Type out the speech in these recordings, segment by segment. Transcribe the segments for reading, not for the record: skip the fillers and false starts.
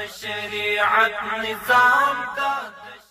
شریعت نظام دا.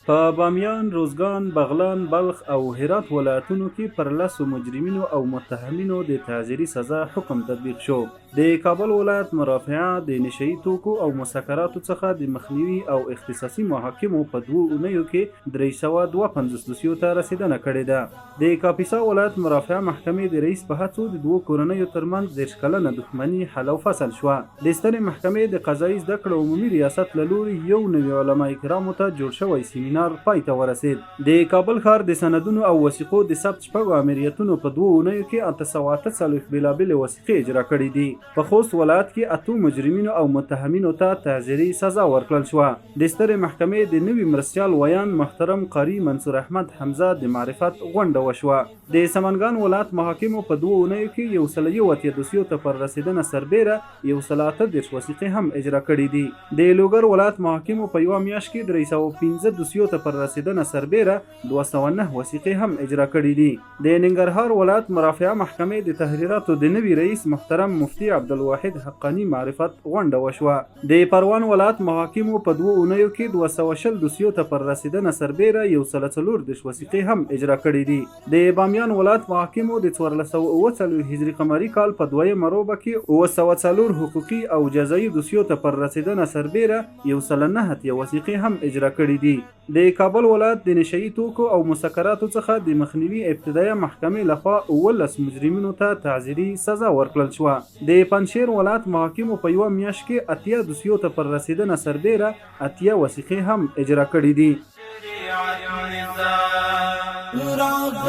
په بامیان، روزګان، بغلان، بلخ او هرات ولایتونو کې پر لسو مجرمینو او متهمینو د تعزیري سزا حکم تطبیق شو. د کابل ولایت مرافعه د نشه یي توکو او مسکراتو څخه د مخنیوي او اختصاصي محاکمو په دوو اونیو کې 352 دوسیو ته رسېدنه کړې ده. د کاپیسا ولایت مرافعه محکمې د رئیس په هڅو د دوو کورنیو ترمنځ 30 کلنه دښمني حل او فصل شوه. د سترې محکمې د قضايي زده کړو عمومي ریاست له لوري 91 علماء کرامو ته جوړ شوی سیمینار پای ته ورسېد. د کابل ښار د سندونو او وثیقو د ثبت شپږو آمریتونو په دوو اونیو کې 848 بېلابېلې وثیقې اجرا کړې دي. په خوست ولایت کې اتو مجرمینو او متهمینو ته تعزیري سزا ورکړل شوه. د سترې محکمې د نوي مرستیال ویاند محترم قاري منصور احمد حمزه د معرفت غونډه وشوه. د سمنګان ولایت محاکمو په دوو اونیو کې 181 دوسیو ته پر رسېدنه سربېره 138 وثیقې هم اجرا کړې دي. د لوګر ولایت محاکمو په یوه میاشت کې 305 دوسیو ته پر رسېدنه سربېره 209 وثیقې هم اجرا کړې دي. د ننګرهار ولایت مرافعه محکمې د تحریراتو د نوي رئیس محترم مفتي عبدالواحد حقاني معرفت غونډه وشوه. د پروان ولایت محاکمو په دوو اونیو کې 220 دوسیو ته پر رسېدنه سربېره 134 وثیقې هم اجرا کړې دي. د بامیان ولایت محاکمو د 1447 هجري قمري کال په دویمه ربع کې 704 حقوقي او جزایي دوسیو ته پر رسېدنه سربېره 189 وثیقې هم اجرا کړې دي. د کابل ولایت د نشه یي توکو او مسکراتو څخه د مخنیوي ابتدایه محکمې لخوا 17 مجرمینو ته تعزیري سزا ورکړل شوه. د پنجشیر ولایت محاکمو په یوه میاشت کې 80 دوسیو ته پر رسېدنه سربېره 80 وثیقې هم اجرا کړې دي. شریعت نظام.